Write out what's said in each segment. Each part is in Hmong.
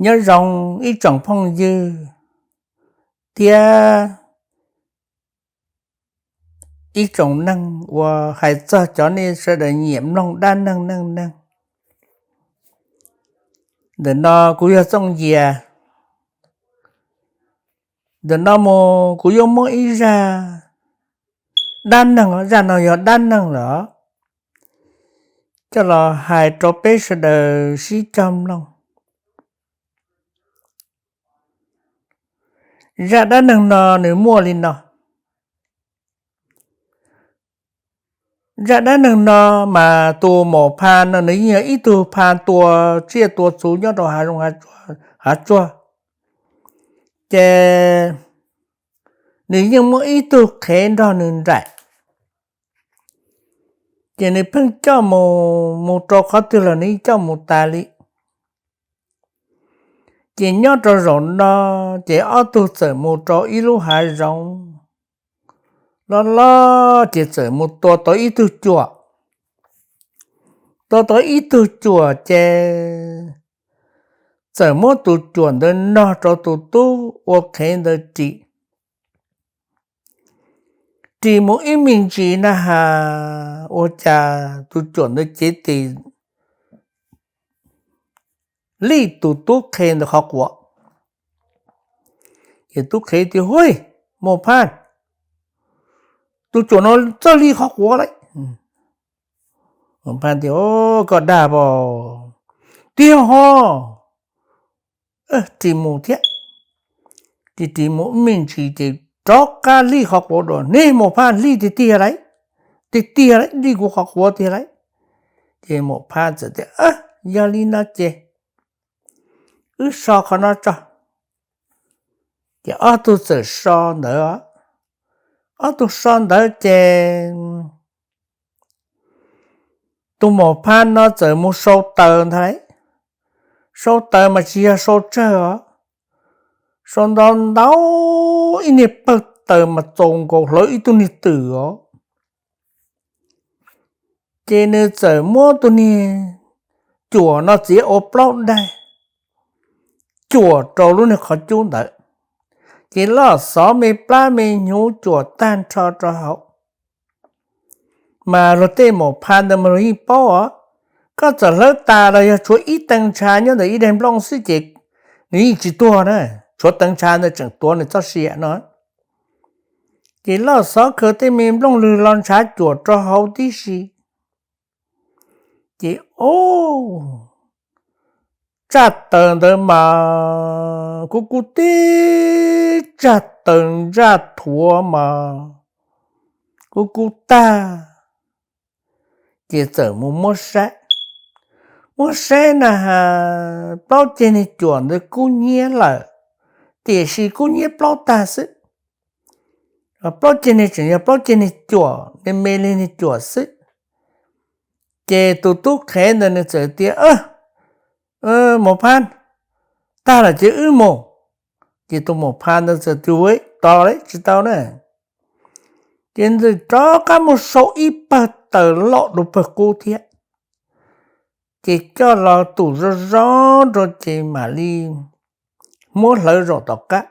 Nyob zoo ib tsoom phooj ywg thiab ib tsoom neeg uas hais txog cov nej sawv daws nyiam mloog dab neeg neej neeg. Ntawm no kuv yog Txooj Yias. Ntawm no mus kuv yuav muab ib zaj dab neeg, zaj no yog dab neeg lawm, coj los hais rau peb sawv daws sib cog mloog. Zaj dab neeg no nws muaj li no. Zaj dab neeg no mas tus Maum Phas no nws yeej yog ib tug phas tua tsiaj tua txhu nyob rau hav zoov hav tsuag, ces nws yeej muaj ib tug qhev nrog nws nraim, ces nws pheej coj mus, mus rau qhov twg los nws yeej coj mus tas li. Ces nyob rau zaum no, ces ob tug txawm mus rau ib lub hav zoov loj loj, ces txawm mus tua tau ib tug cuam. Tua tau ib tug cuam ces txawm muab tus cuam ntawd nog rau tus tub ua qhev ntawd ris. Ris mus ib me ntsis na has ua cas tus cuam ntawd cev tes lij tus tub qhe ntawd qhov quav. Ces tub qhe tias, Hu, Maum Phas, tus cuam no txawj lij qhov quav lawm. Maum Phas tias, Koj dag pab tiag ho. Ris mus thiab. Ces ris mus ib me ntsis ces rov qab lij qhov quav dua. Ne Maum Phas, lij tiag tiag lawm, tiag tiag lawm, lij kuv qhov quav tiag lawm. Ces Maum Phas txawm tias, Yog li no ces wb so qhov no tso. Ces ob tug txawm so ntawd. Ob tug so ntawd ces tus Maum Phas no txawm mus sau taws ntag. Sau taws mas tsis yog sau tsawg os, sau ntau ntau ib niag pawg taws mas txaus nkaus hlawv ib tug niag twm os. Ces nws txawm muab tus niag cuam no txiav ua plaub daig, cuam rau lub niag qhov cub ntawd, ces loj xov me plab me hnyuv cuam tag nrho rau hauv. Mas luag tej Maum Phas ntawd mas luag yeej paub os, koj txawm hlawv tas los yog tshuav ib tee ntsha nyob ntawm ib daim nplooj xwb ces nws yeej tsis tuag na, tshuav tee ntsha ntawd tseem tuav nws txoj sia no. Ces loj xov khaws tej me nplooj lwg los ntshav cuam rau hauv tib si. Ces o, tsaj taws ntawd mas kub kub tib tsaj taws ntsaj thuav mas kub kub tag. Ces txawm mus muab saib, muab saib na has plaub ceg niag cuam ntawd kub hnyiab lawm, tiam sis kub hnyiab plaub tag xwb. Plaub ceg niag tseem yog plaub ceg niag cuam, me me li niag cuam xwb. Ces tus tub qhev ntawd nws txawm tias, Maum Phas, tag lawm ces wb mus. Ces tus Maum Phas ntawd txawm tias, Tos lawm, tsis tau na. Ces nws rov qab mus sau ib pawg taws loj dua pawg qub thiab, ces coj los tum zoo zoo rau ces mam li muab hlawv zaum tom qab.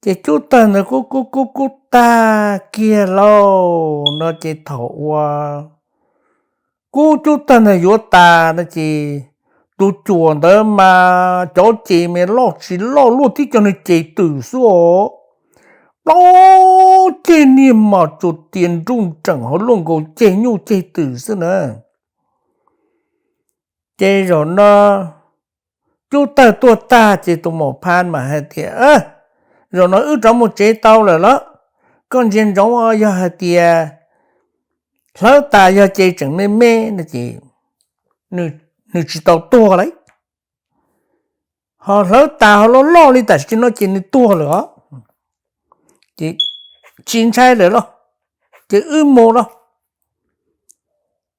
Ces cub tawg ntawd kub kub kub kub tag kiag lauj no ces thaum uas kub cub tawg ntawd yuav tas no ces tus cuam ntawd mas cov ces mas loj tsis loj luaj tib co niag ces twm xwb os. Plaub ceg niag mas tsuas tias nruj nreem hauv luaj nkaus ceg nyuj ceg twm xwb na. Ces zaum no cub tawg tuag tag ces tus Maum Phas mas hais tias, Zaum no wb rov mus tsev tau lawm los, koj ntsia ntsoov yog hais tias hlawv tas yog ces tseem me me no ces nws tsis tau tuag lawm. Ho hlawv tas ho loj loj li tam sim no ces nws tuag lawm os. Ces tsis ntshai lawm los, ces wb mus los.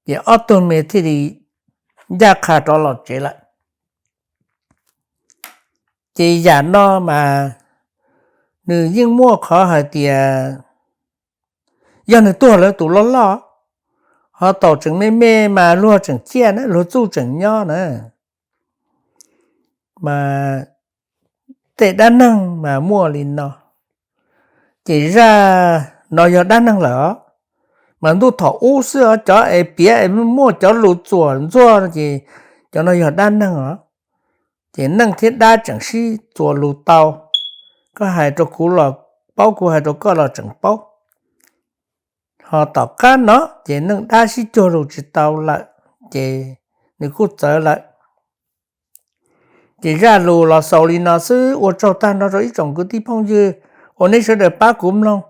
Ces ob tug me thiaj li ncaj qha rov los tsev lawm. Ces yam no mas nws yeej muaj qhov hais tias yog nws tuag lawm tus loj loj, ho thaum tseem me me mas luag tseem ciaj na, luag txuj tseem nyob na. Mas tej dab neeg mas muaj li no. Ces zaj no yog dab neeg lawm os. Mas ntuj thaum ub xwb os, cov es piav es muaj cov lus txuam ntxuag no ces cov no yog dab neeg os. Ces neeg thiab dab tseem sib txuas lus tau. Koj hais rau kuv los paub, kuv hais rau koj los tseem paub. Ho tom qab no ces neeg dab sib cuag lus tsis tau lawm, ces nws kuj txawv lawm. Ces zaj lus los xaus li no xwb, ua tsaug tag nrho rau ib tsoom kwv tij phooj ywg uas nej sawv daws pab kuv mloog.